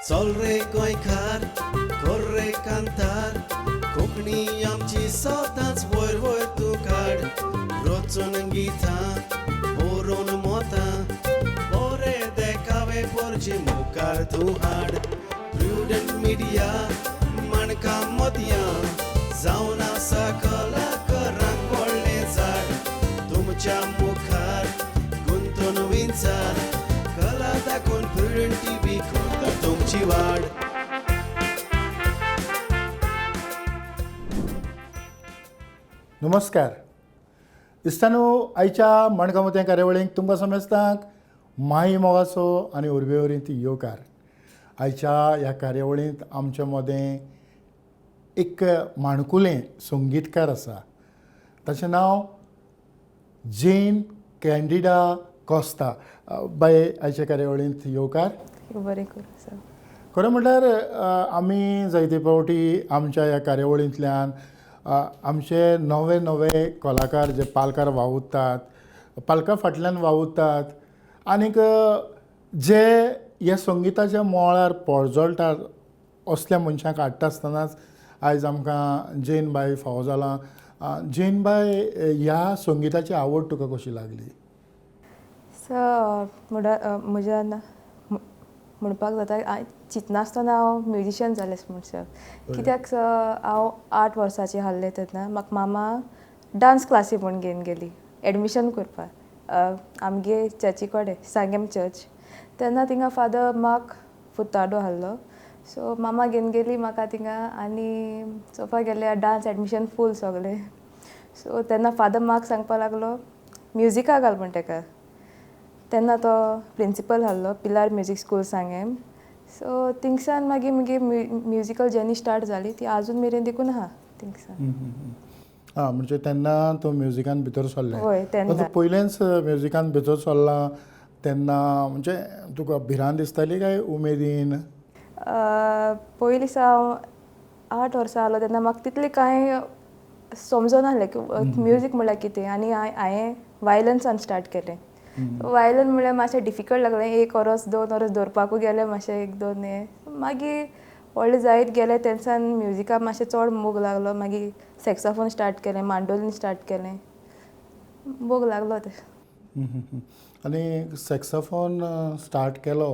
चल रे गोंयकार, कर रे कांतार, कोंकणी आमची सदांच वयर वयर तूं काड. रचून गितां बरोवन मोतां, बरे देखावे पोरचे मुखार तूं हाड. प्रुडंट मिडिया माणकां मोतयां जावन आसा कलाकारांक व्हडलें झाड. तुमच्या मुखार गुंतून विंचार, कला दाखोवन प्रुडंट टीव्ही करता तुमची वाड. नमस्कार इश्टांनो, आयच्या माणकां मोतयां कार्यावळीक तुमकां समेस्तांक माई मोगाचो आनी उर्बेवरींत येवकार. आयच्या ह्या कार्यावळींत आमच्या मदें एक माणकुलें संगीतकार आसा, ताचें नांव जेन कॅन्डिडा कोस्ता. बाये, आयच्या कार्यावळींत येवकार. बरें करूं सर. खरें म्हटल्यार आमी जायते फावटी आमच्या ह्या कार्यावळींतल्यान आमचे नवे नवे कलाकार जे पालकार वावुरतात, पालका फाटल्यान वावुरतात आनीक जे ह्या संगिताच्या मळार पर्जळटात असल्या मनशांक हाडटा आसतनाच आयज आमकां जेन बाय फावो जालां. जेन बाय, ह्या संगिताची आवड तुका कशी लागली? सर, म्हज्या म्हणपाक जाता चिंतनासतना हांव म्युजिशियन जालें म्हूण सर. कित्याक सर, हांव 8 वर्सांची आसलें तेन्ना म्हाका मामा डांस क्लासी म्हूण घेवन गेली एडमिशन करपाक आमगे चर्ची कडेन, सांगेम चर्च. तेन्ना थिंगा फादर मार्क फुताडो आसलो. सो मामा घेवन गेली म्हाका थिंगा आनी चोवपाक गेल्यार डांस एडमिशन फूल सगळें. सो तेन्ना फादर मार्क सांगपाक लागलो म्युजिका घाल म्हण तेका. तेन्ना तो प्रिंसिपल आसलो पिलार म्युजीक स्कूल सांगेम. सो थिंगसान मागीर मुगे म्युजिकल जर्नी स्टार्ट जाली, ती आजून मेरेन देखून आहा थिंगसान. आं, म्हणजे तेन्ना तूं म्युजिकान भितर सरलें? हय, तेन्ना. पयलेंच म्युजिकान भितर सरलां तेन्ना म्हणजे तुका भिरांत दिसताली काय उमेदीन? पयलीं दिसा हांव 8 वर्सां आसलो तेन्ना म्हाका तितलें कांय समजनासलें की म्युजीक म्हणल्यार कितें. आनी हांवें वायलन्सान स्टार्ट केलें. वायलन म्हणल्यार मातशें डिफिकल्ट लागलें, 1 वरस 2 वरस दवरपाकूय गेलें मातशें 1-2 हें. मागीर व्हडलें जायत गेलें तेन्सान म्युजिकाक मातशें चड मोग लागलो. मागीर सॅक्सोफोन स्टार्ट केलें, मांडोलीन स्टार्ट केलें, मोग लागलो तें. आनी सॅक्सोफोन स्टार्ट केलो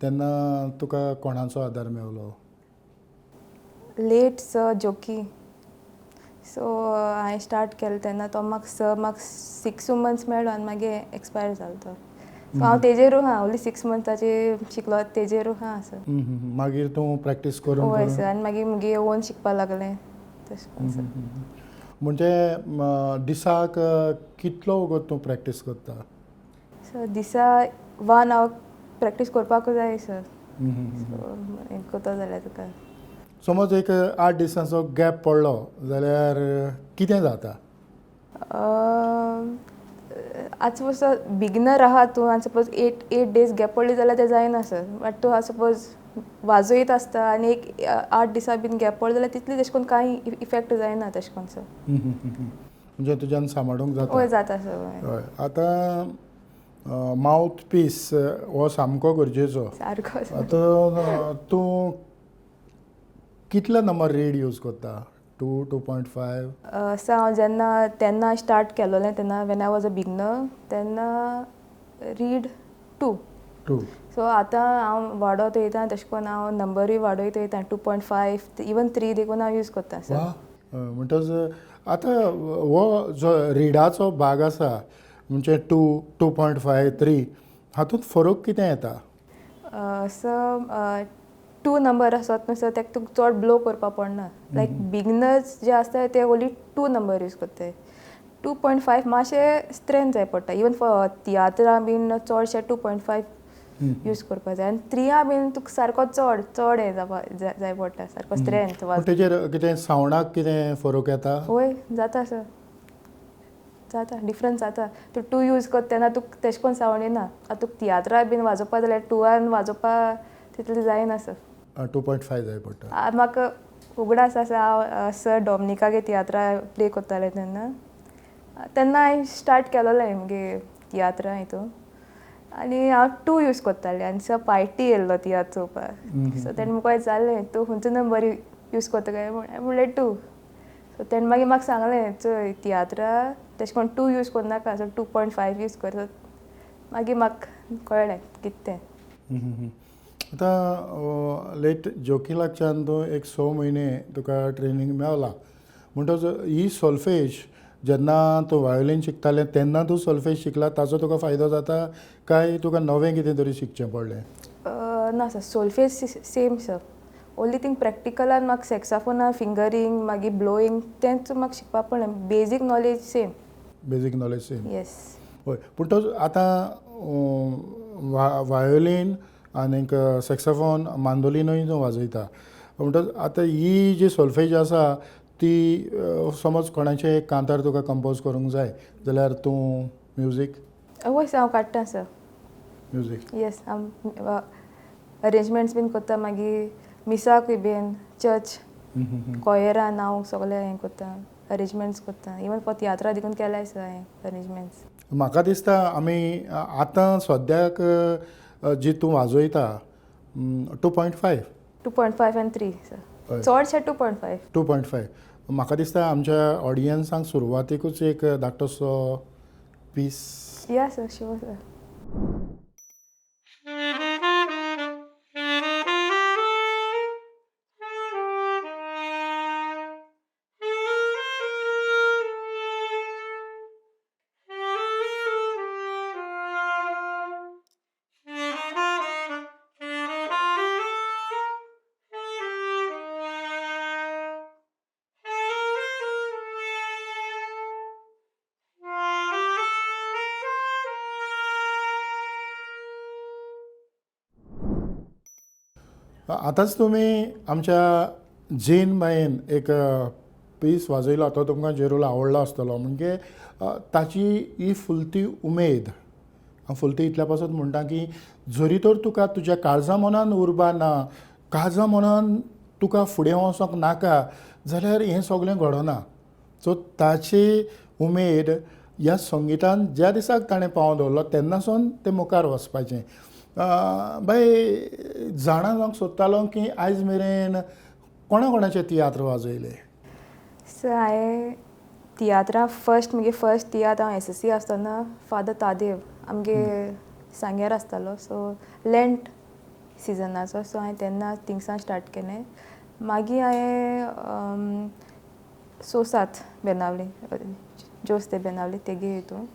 तेन्ना तुका कोणाचो आदार मेवलो? लेट सर जोकी. सो हांवें स्टार्ट केलें तेन्ना तो म्हाका सर म्हाका 6 मंथ्स मेळ्ळो आनी मागीर एक्सपायर जालो तो. सो हांव तेजेरू आहा, ओन्ली 6 मंथ्साचे शिकलो तेजेरू आहा सर. मागीर तूं प्रॅक्टीस करून? हय सर, आनी मागीर मुगे ओन शिकपाक लागलें तशें करून सर. म्हणजे दिसाक कितलो वगत तूं प्रॅक्टीस करता? सर, दिसा 1 our practice करपाक जाय सर. सो हें करता जाल्यार तुका समज एक 8 दिसांचो गॅप पडलो जाल्यार कितें जाता? आतां सपोज बिगनर आहा तूं आनी सपोज 8 डेज गॅप पडली जाल्यार तें जायना सर. बट तूं आतां सपोज वाजयत आसता आनी एक 8 दिसां बीन गॅप पडलो जाल्यार तितली तशें करून कांय इफेक्ट जायना तशें करून सर. म्हणजे तुज्यान सांबाळूंक जाता? हय, जाता सर. हय. आतां मावथ पीस हो सामको गरजेचो. सारको. आतां तूं कितले नंबर रीड यूज करता? 2, 2.5? सर, हांव जेन्ना तेन्ना स्टार्ट केलोलें तेन्ना when I was a beginner तेन्ना रीड 2. 2. सो आतां हांव वाडत वयता तशें करून हांव नंबरूय वाडयत वयता, 2.5 इवन 3 देखून हांव यूज करता सर. म्हणटच आतां हो जो रिडाचो भाग आसा म्हणजे 2, 2.5, 3 हातूंत फरक कितें येता? सर, 2 नंबर आसत न्हू सर, तेका तुका चड ब्लो करपाक पडना. लायक बिगनर्स जे आसता ते ओन्ली 2 नंबर यूज करताय. 2.5 मातशें स्ट्रेंथ जाय पडटा. इवन फॉर तियात्रां बीन चडशे 2.5 यूज करपाक जाय. आनी 3 बीन तुका सारको चड चड हें जावपा जाय पडटा, सारको स्ट्रेंथ. तेजेर कितें सावंडाक कितें फरक येता? हय, जाता सर, जाता, डिफरन्स जाता. तूं 2 यूज करता तेन्ना तुका तेशें करून सावंड येना. आतां तुका तियात्रां बीन वाजोवपा जाल्यार 2 वाजोवपा तितलें जायना सर. 2.5 जाय पडटा. म्हाका उगडास आसा हांव सर डॉमनिकागे तियात्रां प्ले करतालें तेन्ना, तेन्ना हांवें स्टार्ट केलोलें मुगे तियात्रां हितून. आनी हांव 2 यूज करतालें आनी सर पार्टी येयल्लो तियात्र चोवपाक. सो तेणें म्हाका विचारलें तूं खंयचो नंबर यूज करता काय म्हूण, हांवें म्हणलें 2. सो तेणें मागीर म्हाका सांगलें चोय तियात्रा तेशें कोन्न 2 यूज करनाका, सो 2.5 यूज कर. मागीर म्हाका कळ्ळें कितें तें. आतां लेट जोकीलाच्यान तूं एक 6 म्हयने तुका ट्रेनींग मेवला म्हणटच ही सोल्फेज जेन्ना तूं वायोलीन शिकतालें तेन्ना तूं सोल्फेज शिकला ताचो तुका फायदो जाता काय तुका नवें कितें तरी शिकचें पडलें? ना sir, solfege same sir, only thing प्रॅक्टिकलान म्हाका सॅक्साफोनार फिंगरींग मागीर ब्लोईंग तेंच म्हाका शिकपाक पडलें. Basic knowledge same. Basic knowledge same. Yes. हय, पूण तो आतां वायोलीन आनीक सॅक्साफोन मांदोलिनूय तूं वाजयता म्हणटच आतां ही जी सोल्फेज आसा ती समज कोणाचें एक कांतार तुका कंपोज करूंक जाय जाल्यार तूं म्युजीक? हय सर, हांव काडटा सर म्युजीक. येस, हांव अरेंजमेंट्स बीन करता, मागीर मिसाकूय बीन चर्च कॉयरान हांव सगळें हें करता, अरेंजमेंट्स करता. इवन फॉर तियात्रा देखून केलाय सर हांवें अरेंजमेंट्स. म्हाका दिसता आमी आतां सद्याक जी तूं वाजयता 2.5 2.5 आनी 3 सर, चडशे 2.5. 2.5. म्हाका दिसता आमच्या ऑडियन्सांक सुरवातेकूच एक धाकटोसो पीस. या सर, शुअर सर. आतांच तुमी आमच्या जेन बायन एक पीस वाजयलो तो तुमकां जेरूल आवडलो आसतलो. म्हणजे ताची ही फुलती उमेद, हांव फुलती इतल्या पासत म्हणटा की जरी तर तुका तुज्या काळजा मनान उर्बा ना, काळजा मनान तुका फुडें वचोंक नाका जाल्यार हें सगळें घडना. सो ताची उमेद ह्या संगितान ज्या दिसाक ताणें पांव दवरलो तेन्नासून तें मुखार वचपाचें. बाय जाणा जावंक सोदतालो की आयज मेरेन कोणा कोणाचे तियात्र वाजयले? सर, हांवें तियात्रां फर्स्ट म्हगे फर्स्ट तियात्र हांव SSC आसतना फादर तादेव आमगे सांग्यार आसतालो, सो लँट सिजनाचो, सो हांवें तेन्ना थिंगसान स्टार्ट केलें. मागीर हांवें सोसात बेनावली, जोस ते बेनावली तेगे हितून.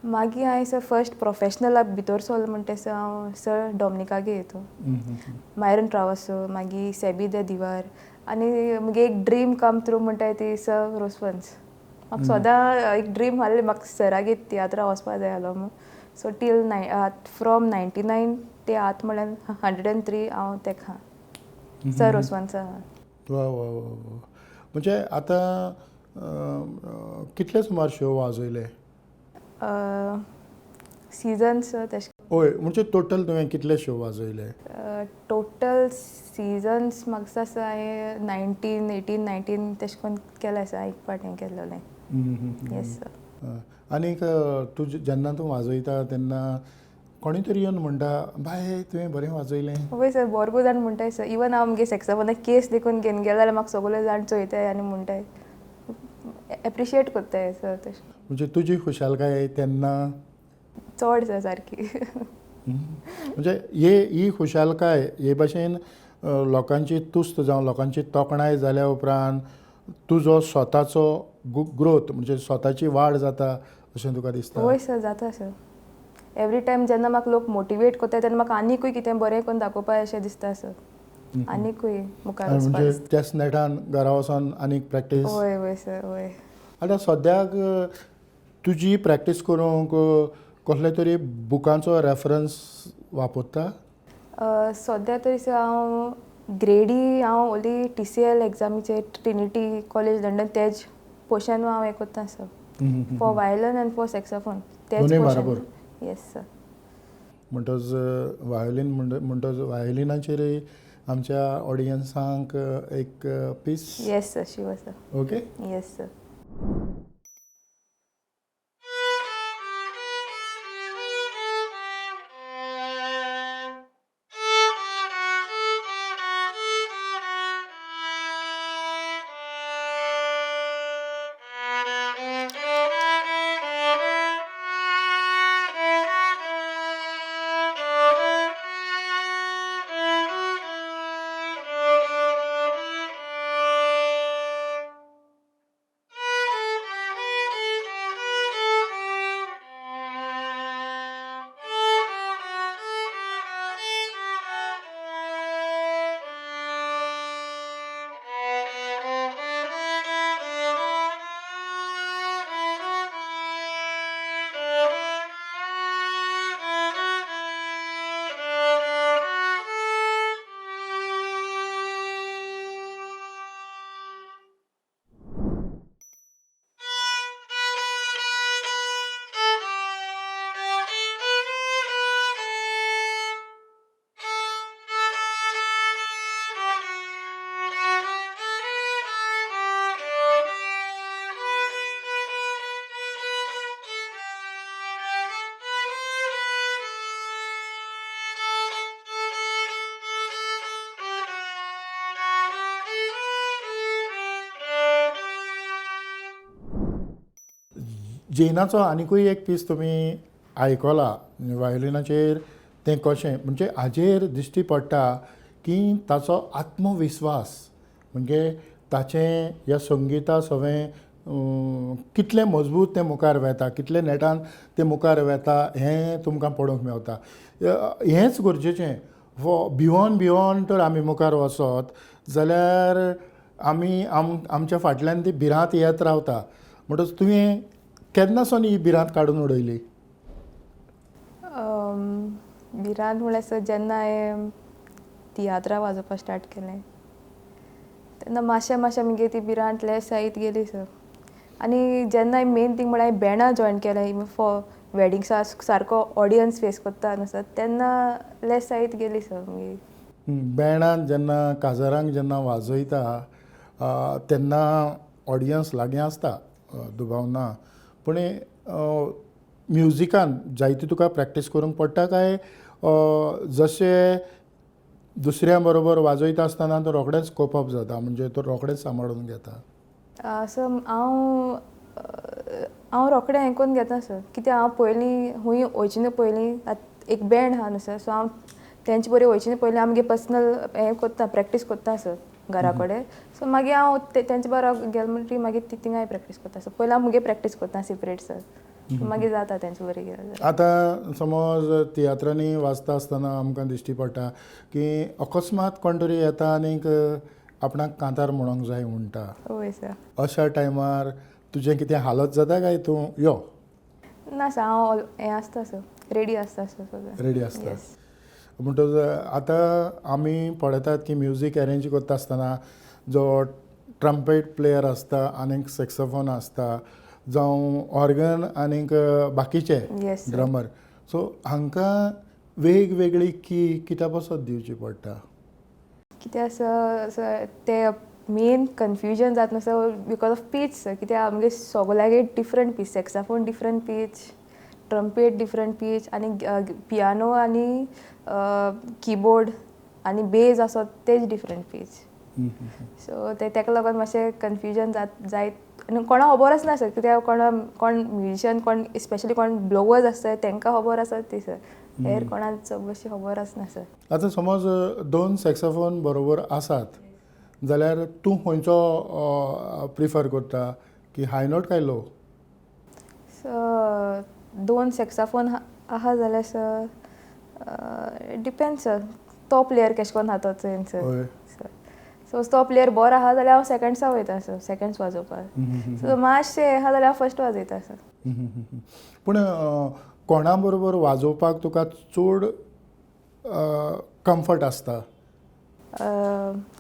मागीर हांवें सर फर्स्ट प्रोफेशनला भितर सरलो म्हणटा सर हांव सर डॉमनिकागे हितून, मायरन ट्रावसो, मागीर सेबी दे दिवार, आनी म्हगे एक ड्रीम कम थ्रू म्हणटाय ती सर रोसवंस. म्हाका सदां एक ड्रीम आहली म्हाका सरागे तियात्रा वचपा जाय आहलो म्हूण. सो टील फ्रॉम 99 ते आतां म्हळ्यार 103 हांव तेका सर रोसवंसा. वा वा वा. म्हणजे आतां कितले सुमार शो वाजयले? सिजन्स तशें. हय, म्हणजे टोटल तुवें कितले शो वाजयले? टोटल सिजन्स म्हाका दिसता हांवें 19, 18, 19 तशें करून केलें आसा, एक पाट हें केल्लें. Yes sir. आनीक तूं जेन्ना तूं वाजयता तेन्ना कोणी तरी येवन म्हणटा बाय तुवें बरें वाजयलें? हय सर, भरपूर जाण म्हणटाय सर. इवन हांव म्हगे सॅक्साफोनाक केस देखून घेवन गेलें जाल्यार म्हाका सगळे जाण चोयताय आनी म्हणटाय, एप्रिशिएट करताय सर. तशें म्हणजे तुजी खुशालकाय तेन्ना चड सर सारकी. म्हणजे ही खुशालकाय हे भाशेन लोकांची तुस्त जावं लोकांची तोखणाय जाल्या उपरांत तुजो स्वताचो ग्रोथ म्हणजे स्वताची वाड जाता अशें तुका दिसता? हय सर, जाता सर. एवरी टायम जेन्ना म्हाका लोक मोटिवेट करता तेन्ना म्हाका आनीकूय कितें बरें करून दाखोवपा अशें दिसता सर, आनीकूय मुखार. म्हणजे त्याच नेटान घरा वचोन आनीक प्रॅक्टीस? हय हय सर, हय. आतां सद्याक तुजी प्रॅक्टीस करूंक कसले तरी बुकांचो रेफरन्स वापरता? सद्या तरी सर हांव ग्रेडी हांव ओली TCL एग्जामीचे ट्रिनिटी कॉलेज लंडन तेज पोर्शन हांव हें करता sir, for violin and for saxophone तेज बरोबर. Yes sir. म्हणटच वायोलीन म्हणटच वायोलिनाचेरय आमच्या ऑडियन्सांक एक piece. Yes sir, sure sir. Okay. Yes sir. जेनाचो आनिकूय एक पीस तुमी आयकला वायोलिनाचेर, तें कशें म्हणजे हाजेर दिश्टी पडटा की ताचो आत्मविस्वास म्हणजे ताचें ह्या संगिता सवें कितलें मजबूत तें मुखार वेता, कितलें नेटान तें मुखार वेता हें तुमकां पळोवंक मेवता. हेंच गरजेचें. भिवोन भिवोन तर आमी मुखार वचत जाल्यार आमी आमच्या फाटल्यान ती भिरांत येत रावता. म्हणटच तुवें केन्नासून ही भिरांत काडून उडयली? भिरांत म्हणल्यार सर जेन्ना हांवें तियात्रां वाजोवपाक स्टार्ट केलें तेन्ना मातशें मातशें मुगे ती भिरांत लेस जायत गेली सर. आनी जेन्ना मेन थींग म्हळ्यार हांवें बँडा जॉयन केलें फॉर वेडिंग्सा सारको ऑडियन्स फेस करता न्हू सर, तेन्ना लेस जायत गेली सर मुगे. बँडान जेन्ना काजारांक जेन्ना वाजयता तेन्ना ऑडियन्स लागीं आसता, दुबाव ना, पूण म्युजिकान जायती तुका प्रॅक्टीस करूंक पडटा काय जशें दुसऱ्यां बरोबर वाजयता आसतना तूं रोखडेंच कोप अप जाता, म्हणजे तूं रोखडेंच सांबाळून घेता? सर हांव हांव रोखडें हें करून घेता सर, कित्याक हांव पयलीं खूंय वयचे न्हू पयलीं एक बँड आहा न्हू सर, सो हांव तेंचे बरोबर वयचे न्हू पयलीं आमगे पर्सनल हें करता, प्रॅक्टीस करता सर घरा कडेन. सो मागीर हांव तेंचे बरोबर गेलें म्हणटकीर मागीर ती थिंगाय प्रॅक्टीस करता. सो पयलीं हांव मुगे प्रॅक्टीस करता सेपरेट सर, मागीर जाता तेंचे बरोबर गेलें. आतां समज तियात्रांनी वाजता आसतना आमकां दिश्टी पडटा की अकस्मात कोण तरी येता आनीक आपणाक कांतार म्हणूंक जाय म्हणटा, हय सर. अशा टायमार तुजें कितें हालत जाता काय तूं यो? ना सर, हांव हें आसता सर, रेडी आसता सर. रेडी आसता. म्हणटच आतां आमी पळयतात की म्युजीक अरेंज करता आसतना जो ट्रम्पेट प्लेयर आसता आनीक सॅक्सोफोन आसता जावं ऑर्गन आनीक बाकीचे ड्रमर, सो हांकां वेगवेगळी की कित्या पासत दिवची पडटा? कित्याक सर ते मेन कन्फ्युजन जाता न्हू sir because of pitch sir. कित्याक आमगे सगळ्यागे different pitch, saxophone different pitch, trumpet different pitch, आनी पियानो आनी किबोर्ड आनी बेज आसा तेच डिफरंट पीच. सो ते ताका लागून मातशें कन्फ्युजन जायत आनी कोणाक खबर आसना सर, कित्याक कोण कोण म्युजिशियन कोण स्पेशली कोण ब्लोवर्स आसता तांकां खबर आसा ती सर, हेर कोणाक चड अशी खबर आसना सर. आतां समज दोन सॅक्सोफोन बरोबर आसात जाल्यार तूं खंयचो प्रिफर करता की हाय नोट काय लो? सर दोन सॅक्साफोन आहा जाल्यार सर डिपेंड सर, तो प्लेयर केश कोन्न आहा तो चोयन सर. सो तो प्लेयर बरो आहा जाल्यार हांव सेकंड्सा वयता सर, सेकंड्स वाजोवपाक. सो मातशें आहा जाल्यार हांव फर्स्ट वाजयता सर. पूण कोणा बरोबर वाजोवपाक तुका चड कम्फर्ट आसता?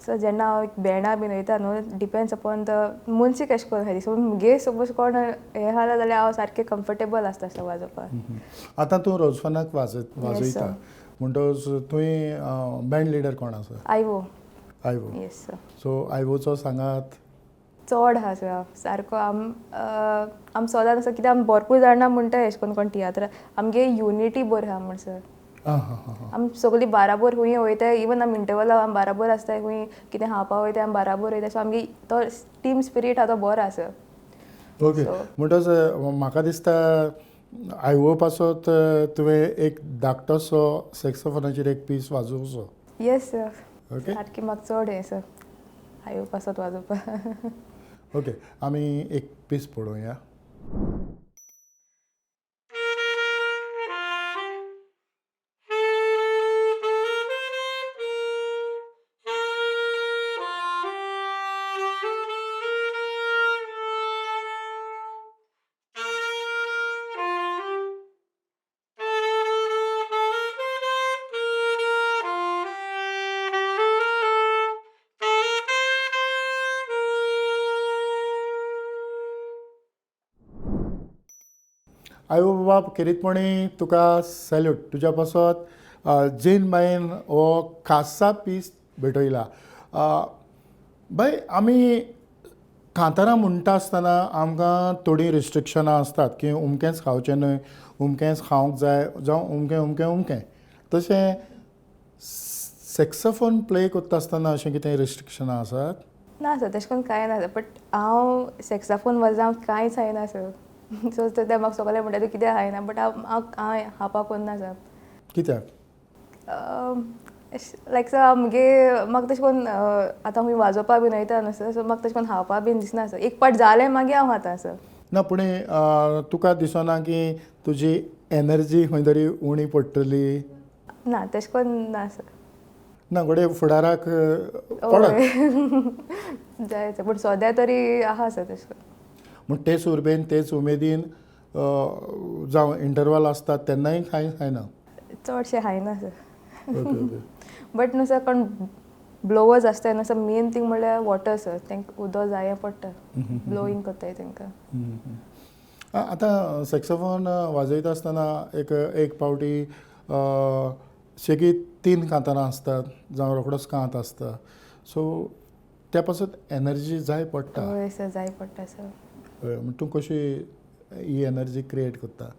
सो जेन्ना हांव एक बँडा बीन वयता न्हू, डिपेंड्स अपॉन the मनशी केश कोन्न आहा. सो मुगे सपोज कोण हें आहा जाल्यार हांव सारकें कम्फर्टेबल आसता सर वाजोवपाक. आतां तूं रोजफनाक वाजयता म्हणटकच तुवें बँड लिडर कोण आसा? आयवो. आयवो. Yes sir. सो आयवोचो सांगात चड आहा सर सारको. आम सदांच आसा कित्याक आमी भरपूर जाणां म्हणटा एशें कोन्न कोण तियात्र आमगे युनिटी बरी आहा म्हण सर. आमी सगळीं बाराबर खूंय वयताय, इवन आमी इंटरवला आमी बाराबर आसताय, खूंय कितें खावपा वयताय आमी बाराबर वयताय. सो आमगे तो टीम स्पिरीट आहा तो बरो आसा सर. ओके, म्हणटच म्हाका दिसता आयवो पासत तुवें एक धाकटोसो सॅक्सोफोनाचेर एक पीस वाजोवचो. Yes sir. Okay, सारकी म्हाका चड हें सर आयवो पासत वाजोवपाक. ओके, आमी एक पीस पळोवया. आयवो बाब, खेरीतपणी तुका सॅल्यूट. तुज्या पासत जेन बायन हो खासा पीस भेटयला. बाय, आमी कांतारां म्हणटा आसतना आमकां थोडीं रिस्ट्रिक्शनां आसतात की अमकेंच खावचें न्हय, अमकेंच खावंक जाय, जावं अमकें अमकें अमकें. तशें सॅक्सोफोन प्ले करता आसतना अशें कितें रिस्ट्रिक्शनां आसात? ना सर, तशें करून कांय ना सर. बट हांव सॅक्साफोन वाजोवंक कांयच जायना सर. सो ते म्हाका सगळे म्हणटा तूं कित्याक खायना, बट हांव हांव खावपाक कोन्ना सर. कित्याक? लायक सर मुगे म्हाका तशें करून आतां खंय वाजोवपा बीन वयता न्हू सर, सो म्हाका तशें करून खावपा बीन दिसना सर. एक पाट जालें मागीर हांव खाता सर. ना, पूण तुका दिसना की तुजी एनर्जी खंय तरी उणी पडटली? ना, तशें करून ना सर. ना, घडये फुडाराक पडत जाय सर, पूण सद्या तरी आहा सर तशें करून. म्हण तेच उर्बेन तेच उमेदीन जावं इंटरवल आसता तेन्नाय कांय खायना? चडशें खायना सर. ओके. बट न्हू सर, कोण ब्लोवर्स आसता न्हू सर, मेन थींग म्हणल्यार वॉटर सर. तांकां उदक जाय पडटा, ब्लोईंग करताय तांकां. आतां सॅक्सोफोन वाजयता आसतना एक एक पावटी सेगीत 3 कांतारां आसतात जावं रोखडोच कांत आसता, सो त्या पासत एनर्जी जाय पडटा. हय सर, जाय पडटा सर. हय, म्हण तूं कशी ही एनर्जी क्रिएट करता?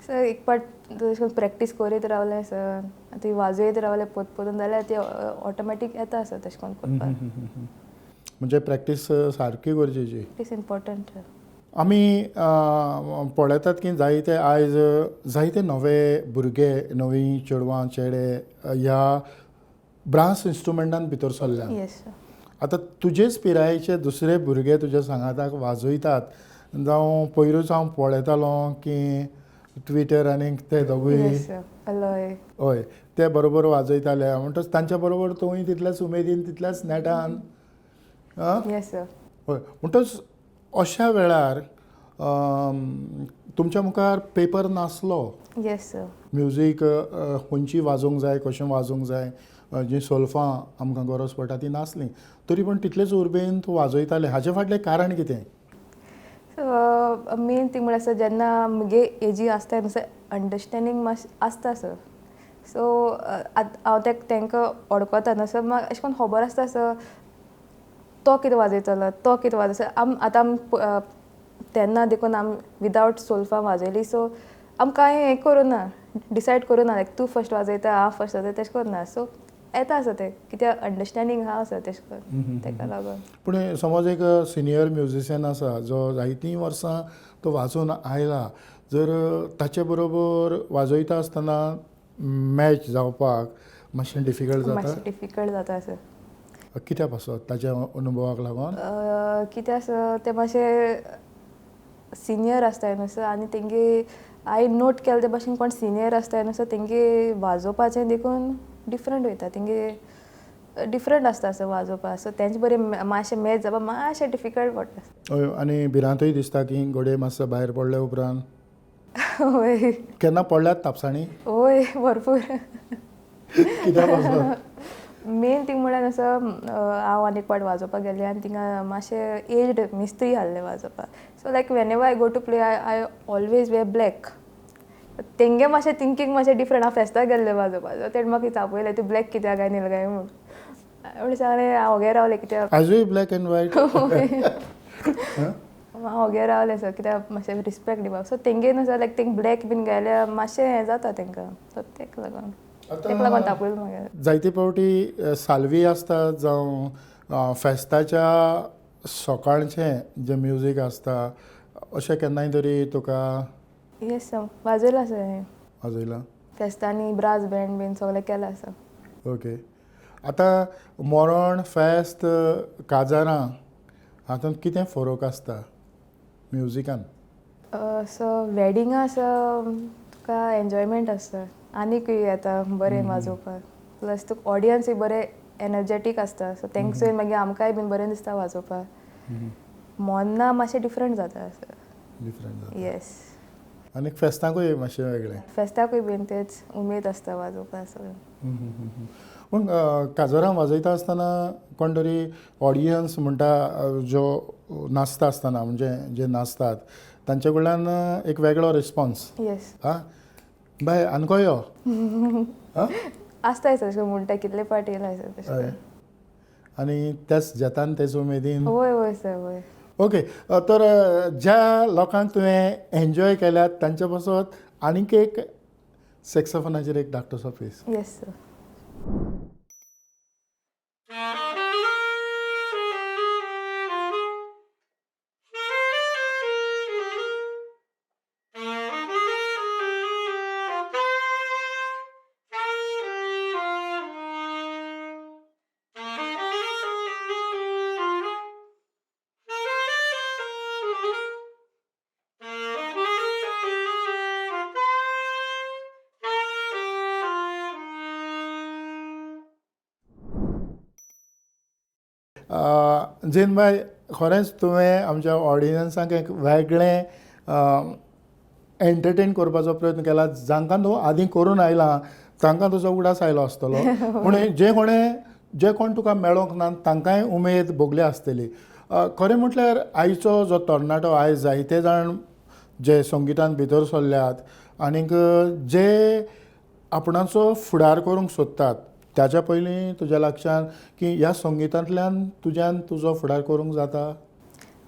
सर एक पाट तशें करून प्रॅक्टीस करीत रावलें सर, आतां वाजयत रावलें पोत पोतून जाल्यार ती ऑटोमॅटीक येता सर तशें करून करपाक. म्हणजे प्रॅक्टीस सारकी गरजेची. Practice important sir. आमी पळयतात की जायते आयज जायते नवे भुरगे, नवीं चेडवां चेडे ह्या ब्रास इन्स्ट्रुमेंटान भितर सरल्या. Yes sir. आतां तुजेच पिरायेचे दुसरे भुरगे तुज्या सांगाताक वाजयतात, जावं पयरूच हांव पळयतालो की ट्विटर आनी ते दोगूय हय ते बरोबर वाजयताले, म्हणटच तांच्या बरोबर तूंय तितल्याच उमेदीन तितल्याच नेटान. Yes sir. हय, म्हणटच अशा वेळार तुमच्या मुखार पेपर नासलो. Yes sir. Music खंयची वाजोवंक जाय, कशें वाजोवंक जाय, जीं सोल्फां आमकां गरज पडटा ती नासली, तरी पण तितलेच उर्बेन तूं वाजयतालें. हाचे फाटलें कारण कितें? सो मेन थींग म्हणल्यार सर, जेन्ना मुगे एजी आसता न्हू सर, अंडरस्टँडींग मातशें आसता सर. सो हांव तांकां वळखता न्हू सर, म्हाका अशें करून खबर आसता सर तो कितें वाजयतलो, तो कितें वाजयतलो. आम आतां आम तेन्ना देखून आम विदावट सोल्फां वाजयली, सो आम कांय हें करुना, डिसायड करुना लायक तूं फर्स्ट वाजयता हांव फर्स्ट वाजयता तशें करना. सो येता आसा तें कित्याक अंडरस्टँडींग आहा सर तशें करून तेका लागून. पूण समज एक सिनियर म्युजिशियन आसा जो जायतीं वर्सां तो वाजोवन आयला, जर ताचे बरोबर वाजयता आसतना मॅच जावपाक मातशें डिफिकल्ट जाता? मातशें डिफिकल्ट जाता सर. कित्या पासत? ताच्या अनुभवाक लागून? कित्याक सर, ते मातशे सिनियर आसताय न्हू सर, आनी तेंगे हांवें नोट केले ते भाशेन कोण सिनियर आसताय न्हू सर, तेंगे वाजोवपाचें देखून डिफरंट वयता, तेंगे डिफरंट आसता सर वाजोवपाक. सो तेंचे बरें मातशें मॅच जावपाक मातशें डिफिकल्ट पडटा. हय, आनी भिरांतूय दिसता की घडये मातसो भायर पडल्या उपरांत. हय. केन्ना पडल्यात तापसाणी? हय, भरपूर. कित्या पासत? मेन थींग म्हळ्यार असो हांव आनी एक पाट वाजोवपाक गेल्लें आनी थिंगा मातशें एज्ड मिस्त्री आहले वाजोवपाक. So like whenever I go to play I always wear black. तेंगे मातशें थिंकींग मातशें डिफरंट. हांव फेस्ताक गेल्लें वाजोवपाक, सो तेणें म्हाका तापयलें तूं ब्लॅक कित्याक काय न्हेल काय म्हूण. म्हणून सांगलें हांव वोगे रावलें कित्याक आजूय ब्लॅक एंड व्हायट. हांव वोगे रावलें सर कित्याक मातशें रिस्पेक्ट दिवपाक. सो तेंगे न्हू सर लायक तेंक ब्लॅक बीन घाल्यार मातशें हें जाता तेंकां, सो तेका लागून तेका लागून तापयलें म्हाका. जायते फावटी साल्वी आसता जावं फेस्ताच्या सकाळचें जें म्युजीक आसता अशें केन्नाय तरी तुका? येस सर, वाजयलां सर हांवें. वाजयलां फेस्तांनी ब्रास बँड बीन सगळें केलां सर. ओके, आतां मरण, फेस्त, काजारां हातूंत कितें फरक आसता म्युजिकान? सो वेडिंगा सर तुका एन्जॉयमेंट आसता, आनीकूय येता बरें वाजोवपाक, प्लस तुका ऑडियन्सूय बरें एनर्जेटीक आसता, सो तेंकां मागीर आमकांय बीन बरें दिसता वाजोवपाक. मोन्ना मातशें डिफरंट जाता सर. डिफरंट जाता. येस. आनी फेस्तांकूय मातशें वेगळें? फेस्ताकूय बीन तेच उमेद आसता वाजोवपाक सगळें. पूण काजरां वाजयता आसतना कोण तरी ऑडियन्स म्हणटा जो नाचता आसतना, म्हणजे जे नाचतात तांचे कडल्यान एक वेगळो रिस्पॉन्स. येस. आं बाय आनको यो आसताय सर, अशें म्हणटा कितले पाट येयला सर तशें. आनी त्याच जेतान तेच उमेदीन. हय हय सर, हय. ओके, तर ज्या लोकांक तुवें एन्जॉय केल्यात तांचे पासत आनीक एक सॅक्सोफोनाचेर एक धाकटोसो पीस. Yes sir. झेनबाय, खरेंच तुवें आमच्या ऑडियन्सांक एक वेगळें एंटरटेन करपाचो प्रयत्न केला. जांकां तूं आदीं करून आयला तांकां तुजो उगडास आयलो आसतलो, पूण जे कोण तुका मेळोंक ना तांकांय उमेद भोगल्या आसतली. खरें म्हटल्यार आयचो जो तरणाटो, आयज जायते जाण जे संगितान भितर सरल्यात आनीक जे आपणाचो फुडार करूंक सोदतात, ताच्या पयलीं तुज्या लक्षान की ह्या संगितांतल्यान तुज्यान तुजो फुडार करूंक जाता?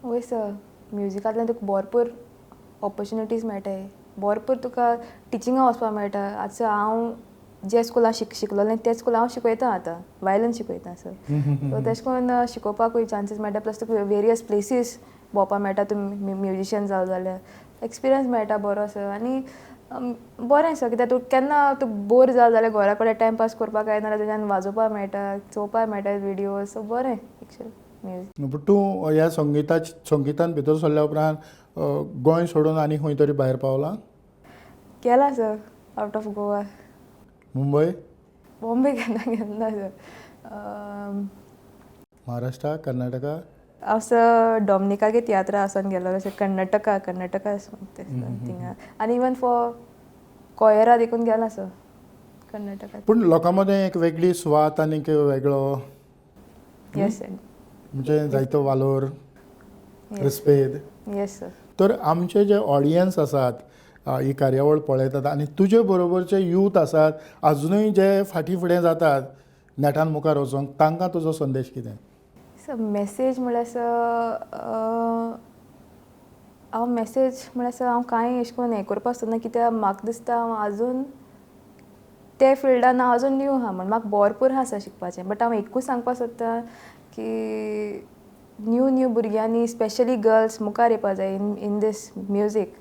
वय सर, म्युजिकांतल्यान तुका भरपूर ऑपॉर्चुनिटीज मेळटाय, भरपूर तुका टिचिंगा वचपाक मेळटा. आतां हांव जे स्कुलान शिकलोलें तेच स्कुलान हांव शिकयता आतां, वायलन शिकयता सर. सो तेश करून शिकोवपाकूय चान्सीस मेळटा, प्लस तुका वेरियस प्लेसीस भोंवपाक मेळटा. तूं म्युजिशियन जालो जाल्यार एक्सपिरियन्स मेळटा बरो सर. आनी बरें सर, कित्याक तूं केन्ना तूं बोर जालो जाल्यार घरा कडेन टायम पास करपाक काय नाल्यार तुज्यान वाजोवपाक मेळटा, चोवपाक मेळटा विडियोज. सो बरें एक्चुअली म्युजीक. पूण तूं ह्या संगितान भितर सरल्या उपरांत गोंय सोडून आनी खंय तरी भायर पावला? केला sir, out of Goa. Mumbai? Bombay केन्ना गेलना सर. महाराष्ट्रा, कर्नाटका? हांव सर डॉमनिकागे तियात्रा वचोन गेलो सर, कर्नाटका, कर्नाटका थिंगा. आनी इवन फॉर कोयरा देखून गेला सर कर्नाटका. पूण लोकां मदें एक वेगळी सुवात आनी एक वेगळो येस सर, म्हणजे जायतो वालोर, रिस्पेद. Yes sir. तर आमचे जे ऑडियन्स आसात ही कार्यावळ पळयतात आनी तुजे बरोबरचे यूथ आसात आजुनूय जे फाटीं फुडें जातात नेटान मुखार वचोंक, तांकां तुजो संदेश कितें? सर मॅसेज म्हळ्यार सर, हांव मॅसेज म्हळ्यार सर हांव कांय अशें करून हें करपाक सोदना, कित्याक म्हाका दिसता हांव आजून ते फिल्डान हांव आजून न्यू आहा म्हण म्हाका भरपूर आसा शिकपाचें. बट हांव एकूच सांगपाक सोदता की न्यू न्यू भुरग्यांनी, स्पेशली गर्ल्स, मुखार येवपा जाय इन दीस म्युजीक.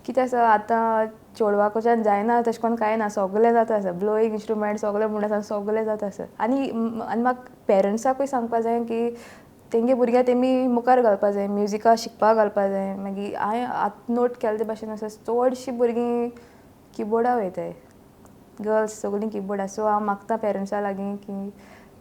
कित्याक सर आतां चेडवाकडच्यान जायना तशें करून कांय ना, सगलें जाता सर, ब्लोईंग इंस्ट्रुमेंट सगलें म्हूण आसा, सगलें जाता सर. आनी आनी म्हाका पेरंट्साकूय सांगपा जाय की तेंगे भुरग्याक तेमी मुखार घालपा जाय, म्युजिका शिकपाक घालपा जाय. मागीर हांवें आतां नोट केले ते भाशेन आसा, चडशीं भुरगीं किबोर्डा वयताय, गर्ल्स सगळीं किबोर्डा. सो हांव मागता पेरंट्सा लागीं की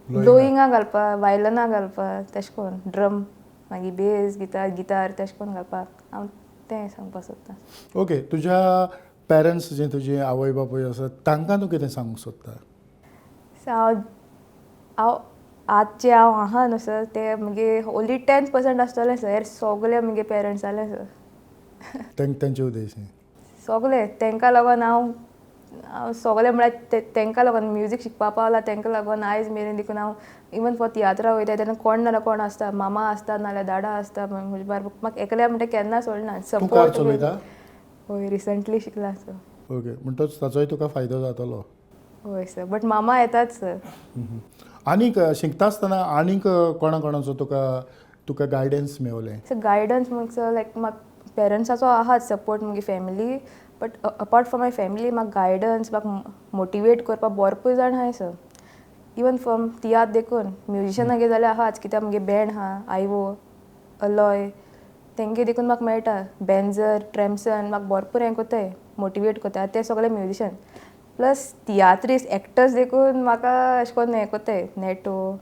ब्लोईंगा घालपा, वायलना घालपा, तेशें करून ड्रम, मागीर बेज गितार, गितार तेशें करून घालपाक हांव तें सांगपाक सोदता. ओके, तुज्या पेरंट्स जे तुजी आवय बापूय आसात तांकां तूं कितें सांगूंक सोदता? सो हांव हांव आज जे हांव आहा न्हू सर, ते मुगे ओन्ली 10% आसतलें सर, सगळे मुगे पेरंट्स जाले सर. तेंचे उद्देश सगळे तेंकां लागून हांव हांव सगळें म्हळ्यार तेंकां लागून म्युजीक शिकपाक पावला, तेंकां लागून आयज मेरेन देखून हांव इवन फॉर तियात्रा वयता तेन्ना कोण ना कोण आसता, मामा आसता नाल्यार दादा आसता म्हजे बार, म्हाका एकल्या म्हणटा केन्ना सोडना. सपोर्ट. चलयता? हय, रिसंटली शिकला सर. ओके, म्हणटच ताचोय तुका फायदो जातलो. हय सर, बट मामा येतात सर. आनीक शिकता आसतना आनीक कोणा कोणाचो तुका गायडन्स मेवलें? सर गायडन्स म्हण सर लायक म्हाका पेरंट्साचो आहात सपोर्ट, मुगे family, but apart from my family म्हाका गायडन्स, म्हाका मोटिवेट करपाक भरपूर जाण आहाय सर. इवन फ्रॉम तियात्र देखून म्युजिशनागे जाल्यार आहाच, कित्याक मुगे बँड आहा आयवो, अलॉय, तेंगे देखून म्हाका मेळटा, बेंजर, ट्रेमसन, म्हाका भरपूर हें कोत्ताय, मोटिवेट कोत्ताय ते सगळे म्युजिशन. प्लस तियात्रीस्ट एक्टर्स देखून म्हाका अशें करून हें कोत्ताय, नेटो,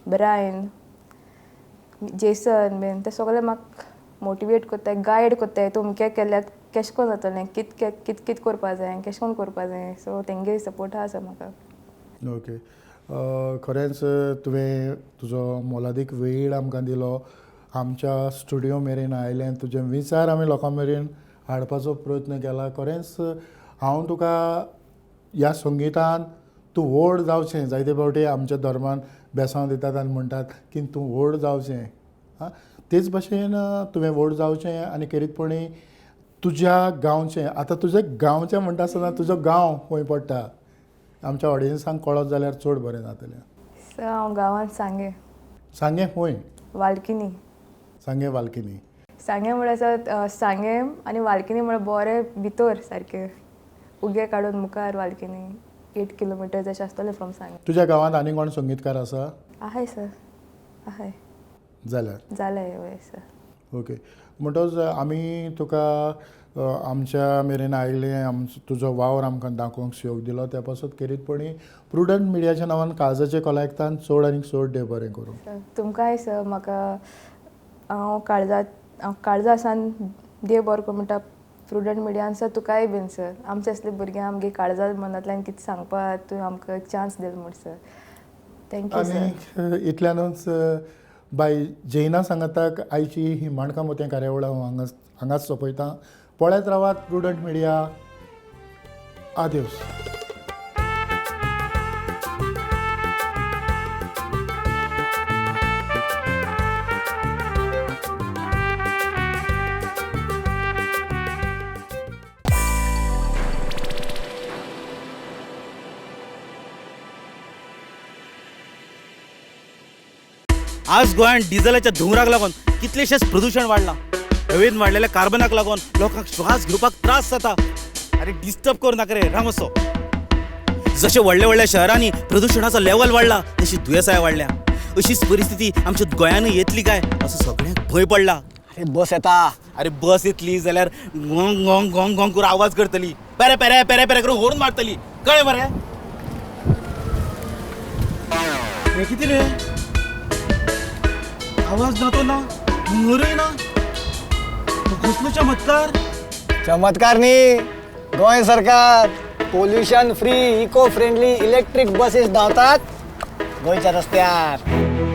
ब्रायन, जेसन बीन ते सगळे म्हाका मोटिवेट कोत्ताय, गायड कोत्ताय, तुमकें केल्यार केशें कोन्न जातलें, कित कित कित करपा जाय, केशें कोन्न करपा जाय. सो तेंगे सपोर्ट आसा म्हाका. ओके, खरेंच तुवें तुजो मोलादीक वेळ आमकां दिलो, आमच्या स्टुडियो मेरेन आयलें, तुजे विचार आमी लोकां मेरेन हाडपाचो प्रयत्न केला. खरेंच हांव तुका ह्या संगितान तूं व्हड जावचें, जायते फावटी आमच्या धर्मान बेसांव दितात आनी म्हणटात की तूं व्हड जावचें, आं तेच भाशेन तुवें व्हड जावचें आनी खेरीतपणी तुज्या गांवचें, आतां तुजें गांवचें म्हणटा आसतना तुजो गांव खंय पडटा आमच्या ऑडियन्सांक कळत जाल्यार चड बरें जातलें. सर हांव गांवांत सांगें. सांगें खंय? वालकिनी. सांगें वालकिनी. सांगें म्हळ्यार सर सांगें आनी वालकिनी म्हळ्यार बरें भितर सारकें उगे काडून मुखार वालकिनी 8 किलोमिटर्स अशें आसतलें फ्रॉम सांगें. तुज्या गांवांत आनी कोण संगीतकार आसा? आहाय सर, आहाय. जाल्यार जालें, हय सर. ओके, म्हणटच आमी तुका आमच्या मेरेन आयलें, आमचो तुजो वावर आमकां दाखोवंक सहयोग दिलो त्या पासत खेरीतपणी प्रुडंट मिडियाच्या नांवान काळजाचे कोलायकतान चड आनी चड देव बरें करूं. तुमकांय सर म्हाका हांव काळजा सान देव बरो करूं म्हणटा. प्रुडंट मिडियान सर तुकाय बीन सर आमचे असले भुरग्यांक आमगे काळजा मनांतल्यान कितें सांगपाक तुवें आमकां एक चान्स दिलो म्हूण sir. Thank you sir. आनी इतल्यानूच बाय जैना सांगाताक आयची ही माणकां मोतयां कार्यावळ हांव हांगाच सोंपयतां. पळयत रावात प्रुडंट मिडिया. आदेवस. आज गोंयांत डिझलाच्या धुंवराक लागून कितलेशेच प्रदूशण वाडलां. हवेन वाडलेल्या कार्बनाक लागून लोकांक श्वास घेवपाक त्रास जाता. अरे डिस्टर्ब करूं नाका रे रामसो. जशें व्हडल्या व्हडल्या शहरांनी प्रदुशणाचो लेवल वाडला तशी दुयेंसाय वाडल्या. अशीच परिस्थिती आमच्या गोंयानूय येतली काय असो सगळ्यांक भंय पडला. अरे बस येता. अरे बस येतली जाल्यार गोंग गोंग गोंग गोंग करून आवाज करतली, पेरे पेरे पेरे पेरे करून होर्न मारतली, कळ्ळें मरे? हें कितें रे, आवाज ना तो ना, धुंवरूय ना, कसलो चमत्कार. चमत्कार न्ही, गोंय सरकार pollution free eco friendly electric buses धांवतात गोंयच्या रस्त्यार.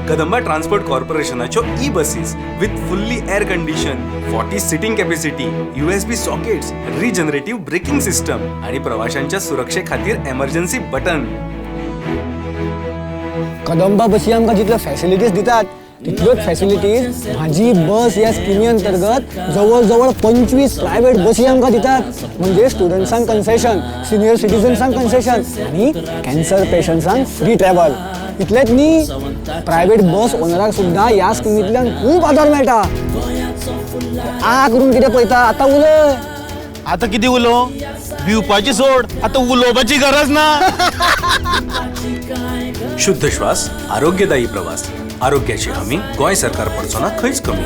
कदंबा ट्रान्सपोर्ट कॉर्पोरेशनाच्यो E buses with fully air condition, 40 seating capacity, USB sockets, regenerative braking system आणि प्रवाशांच्या सुरक्षे खातीर एमर्जन्सी बटन. कदंबा बसी आमकां जितल्यो फॅसिलिटीज दितात तितल्योच फॅसिलिटीज म्हाजी बस ह्या स्किमी अंतर्गत जवळ जवळ 25 प्रायव्हेट बसी आमकां दितात. म्हणजे स्टुडंट्सांक कन्सेशन, सिनियर सिटीजन्सांक कन्सेशन आनी कॅन्सर पेशंट्सांक फ्री ट्रॅव्हल. इतलेंच न्ही, प्रायव्हेट बस ओनराक सुद्दां ह्या स्किमींतल्यान खूब आदार मेळटा. आ करून कितें पळयता आतां उलय. आतां कितें उलोवं, भिवपाची सोड, आतां उलोवपाची गरज ना. शुद्ध श्वास, आरोग्यदायी प्रवास, आरोग्याची हमी गोंय सरकार पडचो ना खंयच कमी.